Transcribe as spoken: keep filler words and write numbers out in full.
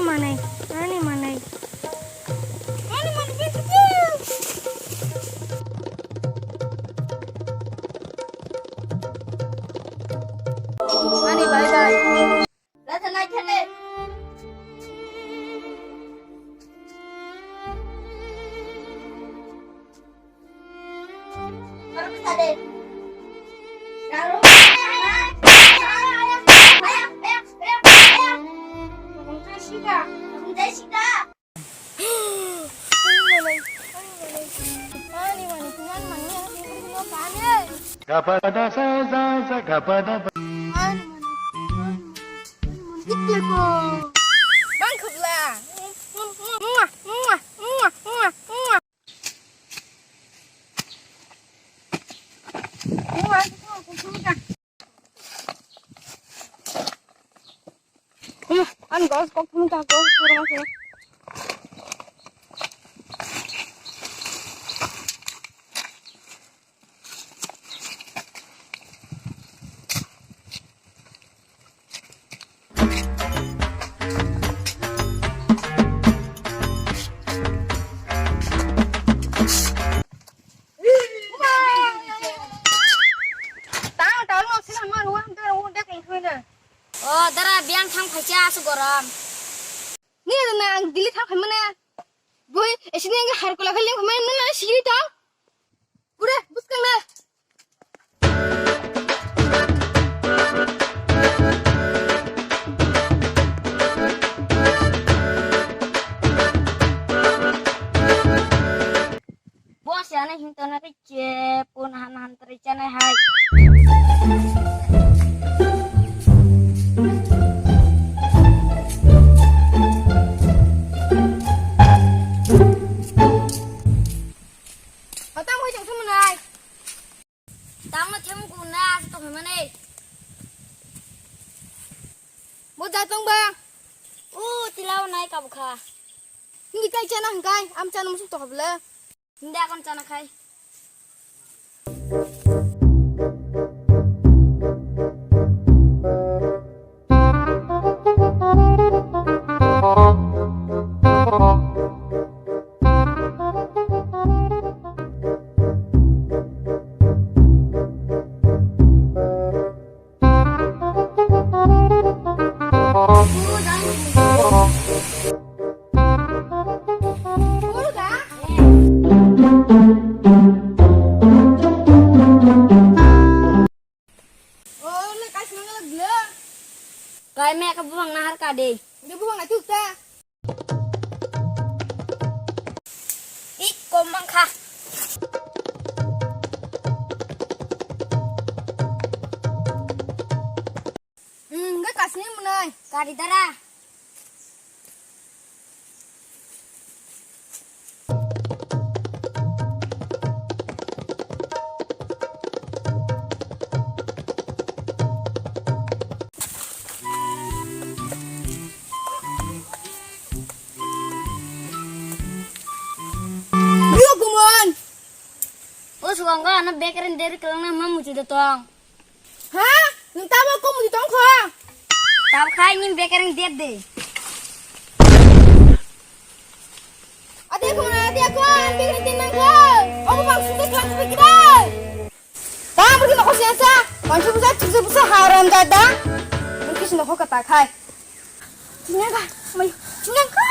Manai, ani manai. Ani manai, bitu. Ani bye bye. Lata nai thane. Gapada sa sa sa gapada. Ang gos kok thum ta ko pura ma. Tang tang no sila ma ruang de ruang de kong khuna. O dara biang thang phaisa asu gorom. Ni na ang dili thang phaimane. Boi esini ang har kola khaling phaimane na siri ta. Pura buskang na. Boss ya na hinto na riche pun han han teri chana hai. Atang hoi chang sumunai. Tamo themkuna asa tongkha mani. Bo ja tong ba. U tilao nai kabukha. Hindi kai chana hingkai, am chana musuk tokha bole. Hindi akon chana khai. Oh, le kaisa nang le gle. Kai me ka buang nahar ka de. De buang na tuk ta. Ik kom mang kha. Hmm, ga kasni munai. Kari dara. Yo, gumon. O sugang ka ana bekeren deri kelana mamu chuda tong. Ha? Nwng tamo kok mudi tong kho? Tab khai nini bekereng dep de. Ade kho na, ade kho, ang bekereng din nang kho. Obo bang sute klang sute kida. Tamo khe nokho siya sa. Mansu busa, chukse busa, haram dada. Ang kisi nokho kata khai. Nengka, mai, nengka.